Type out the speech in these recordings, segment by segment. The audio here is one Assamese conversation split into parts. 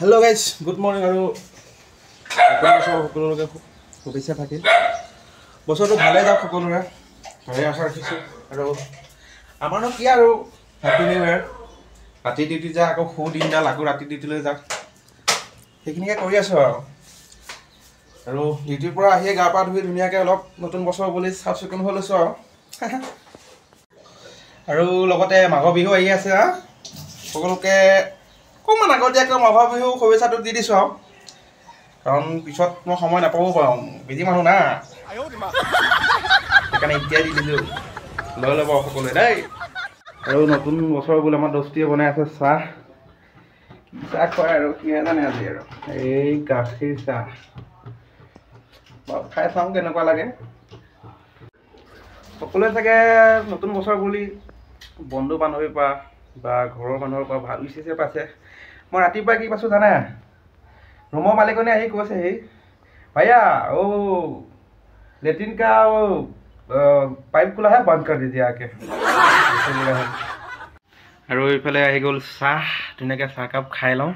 হেল্ল' গাইজ, গুড মৰ্ণিং আৰু নতুন বছৰ সকলোলৈকে শুভেচ্ছা থাকিল। বছৰটো ভালে যাওক সকলোৰে, তাৰে আশা ৰাখিছোঁ। আৰু আমাৰনো কি আৰু, হেপী নিউ ইয়েৰ। ৰাতি ডিউটি যা, আকৌ শু দিনডাল, আকৌ ৰাতি ডিউটিলৈ যাওক, সেইখিনিকে কৰি আছোঁ আৰু। আৰু ডিউটিৰ পৰা আহিয়ে গা পা ধুই ধুনীয়াকৈ অলপ নতুন বছৰ বুলি চাফ চিকুণ হৈ লৈছোঁ আৰু। আৰু লগতে মাঘৰ বিহু আহি আছে, হা সকলোকে অকণমান আগতীয়াকৈ মাঘৰ বিহু শুভেচ্ছাটো দি দিছোঁ আৰু, কাৰণ পিছত মই সময় নাপাবও পাৰোঁ, বিজি মানুহ না, সেইকাৰণে এতিয়াই দি দিলোঁ, লৈ ল'ব সকলোৱে দেই। আৰু নতুন বছৰ বুলি আমাৰ দোস্তিয়ে বনাই আছে চাহ, কি চাহ খুৱাই আৰু কিহে জানে আজি আৰু, এই গাখীৰ চাহ বাৰু খাই চাওঁ কেনেকুৱা লাগে। সকলোৱে চাগে নতুন বছৰ বুলি বন্ধু বান্ধৱীৰ পৰা বা ঘৰৰ মানুহৰ পৰা ভাল উইচেছে পাইছে। মই ৰাতিপুৱা কি পাইছোঁ জানে, ৰুমৰ মালিকনে আহি কৈছেহি, ভাইয়া অ' লেট্ৰিন কা পাইপ খোলা হে বন্ধ কৰি দিজিয়ে আকে। আৰু এইফালে আহি গ'ল চাহ, ধুনীয়াকৈ চাহকাপ খাই লওঁ,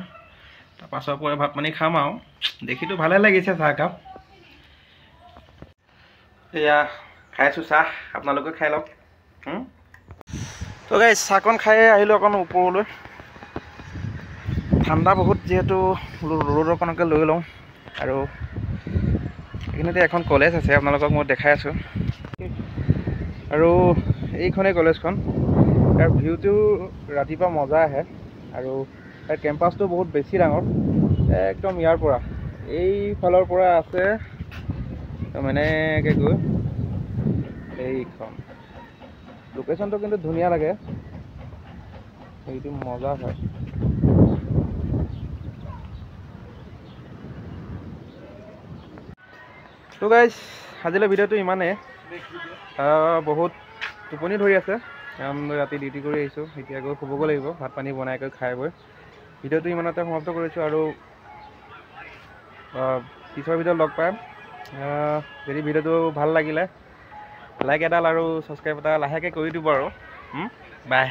তাৰ পাছৰ পৰা ভাত পানী খাম আৰু। দেখিতো ভালে লাগিছে চাহকাপ। এয়া খাইছোঁ চাহ, আপোনালোকে খাই লওক। তো গাইজ, চাহকণ খাই আহিলোঁ অকণ ওপৰলৈ, ঠাণ্ডা বহুত যিহেতু ৰ'দ অকণকে লৈ লওঁ। আৰু এইখিনিতে এখন কলেজ আছে, আপোনালোকক মই দেখাই আছোঁ। আৰু এইখনেই কলেজখন, ইয়াৰ ভিউটো ৰাতিপুৱা মজা আহে। আৰু ইয়াৰ কেম্পাছটো বহুত বেছি ডাঙৰ, একদম ইয়াৰ পৰা এইফালৰ পৰা আছে একদম এনেকৈ গৈ এইখন লোকেশ্যনটো কিন্তু ধুনীয়া লাগে, সেইটো মজা হয়। তো গাইজ, আজিলৈ ভিডিঅ'টো ইমানেই। বহুত টোপনি ধৰি আছে, কাৰণ ৰাতি ডিউটি কৰি আহিছোঁ, এতিয়া গৈ শুবগৈ লাগিব, ভাত পানী বনাই গৈ খাই বৈ। ভিডিঅ'টো ইমানতে সমাপ্ত কৰিছোঁ আৰু পিছৰ ভিডিঅ'ত লগ পাম। যদি ভিডিঅ'টো ভাল লাগিলে লাইক এডাল আৰু ছাবস্ক্ৰাইব এটা লাহেকৈ কৰি দিব আৰু। বাই।